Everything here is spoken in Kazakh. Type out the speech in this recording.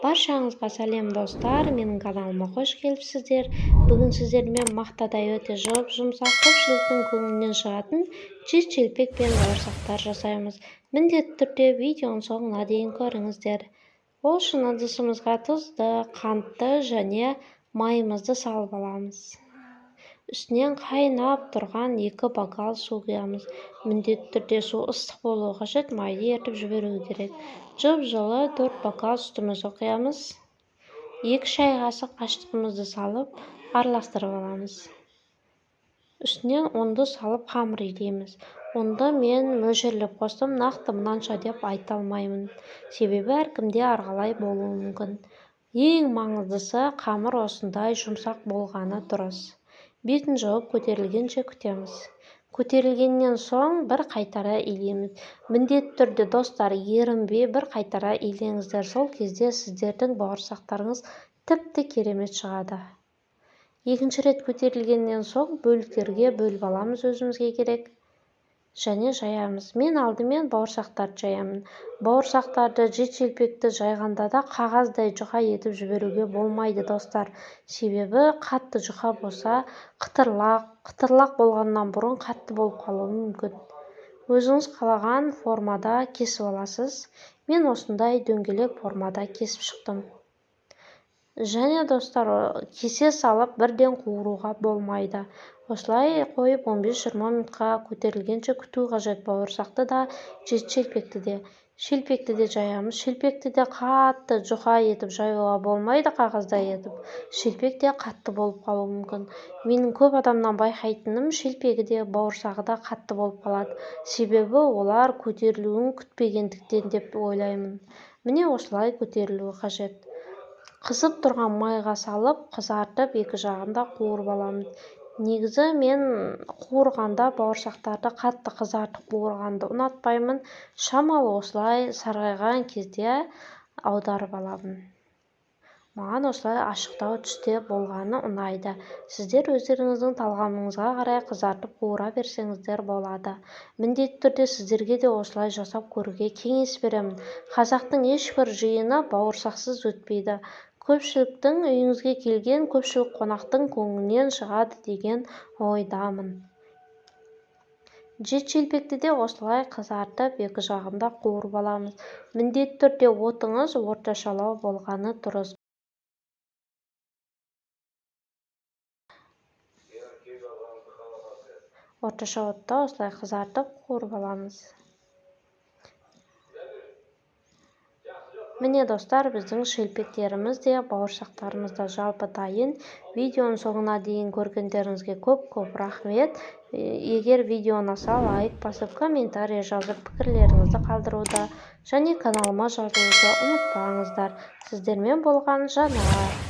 Баршаңызға сәлем, достар! Менің каналыма қош келіпсіздер. Бүгін сіздермен мақтадай өте жұп-жұмсақ, көпшіліктің көңілінен шығатын шелпек пен бауырсақтар жасаймыз. Міндетті түрде видеоның соңына дейін көріңіздер. Ол үшін ыдысымызға тұзды, қантты және майымызды салып аламыз. Үстінен қайнап тұрған 2 бокал су құямыз. Міндетті түрде су ыстық болуы қажет, майды ерітіп жіберу керек. Жып-жылы 4 бокал сүтімізді құямыз. 2 шай қасық ашытқымызды салып, араластырып аламыз. Үстінен ұнды салып қамыр илейміз. Ұнды мен мөлшерлеп қостым, нақты мынанша деп айта алмаймын. Себебі әркімде әрқалай болуы мүмкін. Ең маңыздысы қамыр осындай жұмсақ болғаны дұрыс. Бетін жауып көтерілгенше күтеміз. Көтерілгеннен соң бір қайтара илейміз. Міндетті түрде, достар, ерінбей бір қайтара илеңіздер. Сол кезде сіздердің бауырсақтарыңыз тіпті керемет шығады. Екінші рет көтерілгеннен соң бөліктерге бөліп аламыз өзімізге керек. Және жаямыз. Мен алдымен бауырсақтарды жаямын. Бауырсақтарды, жет шелпекті жайғанда да қағаздай жұқа етіп жіберуге болмайды, достар. Себебі қатты жұқа болса, қытырлақ болғаннан бұрын қатты болып қалуы мүмкін. Өзіңіз қалаған формада кесіп аласыз. Мен осындай дөңгелек формада кесіп шықтым. Және, достар, кесе салып бірден қуыруға болмайды. Осылай қойып 15-20 минутқа көтерілгенше күту қажет бауырсақты да, жет шелпекті де. Шелпекті де жаямыз. Шелпекті де қатты жұқа етіп жаюға болмайды, қағаздай етіп. Шелпек те қатты болып қалуы мүмкін. Менің көп адамнан байқайтыным, шелпегі де, бауырсағы да қатты болып қалады. Себебі олар көтерілуін күтпегендіктен деп ойлаймын. Міне осылай көтерілуі қажет. Қызып тұрған майға салып, қызартып, екі жағын да қуырып аламыз. Негізі мен қуырғанда бауырсақтарды қатты қызартып қуырғанды ұнатпаймын. Шамалы осылай сарғайған кезде аударып аламын. Маған осылай ашықтау түсте болғаны ұнайды. Сіздер өздеріңіздің талғамыңызға қарай қызартып қуыра берсеңіздер болады. Міндетті түрде сіздерге де осылай жасап көруге кеңес беремін. Қазақтың ешбір жиыны бауырсақсыз өтпейді. Көпшіліктің үйіңізге келген көпшілік қонақтың көңілінен шығады деген ойдамын. Жет шелпекті де осылай қызартып, екі жағында қуырып аламыз. Міндетті түрде отыңыз орташалау болғаны дұрыс. Орташа отта осылай қызартып қуырып аламыз. Міне, достар, біздің шелпектеріміз де, бауырсақтарымыз да жалпы дайын. Видеоның соңына дейін көргендеріңізге көп-көп рахмет. Егер видео ұнаса, лайк басып, комментарий жазып, пікірлеріңізді қалдыруды және каналыма жазылуды ұмытпаңыздар. Сіздермен болған Жанар.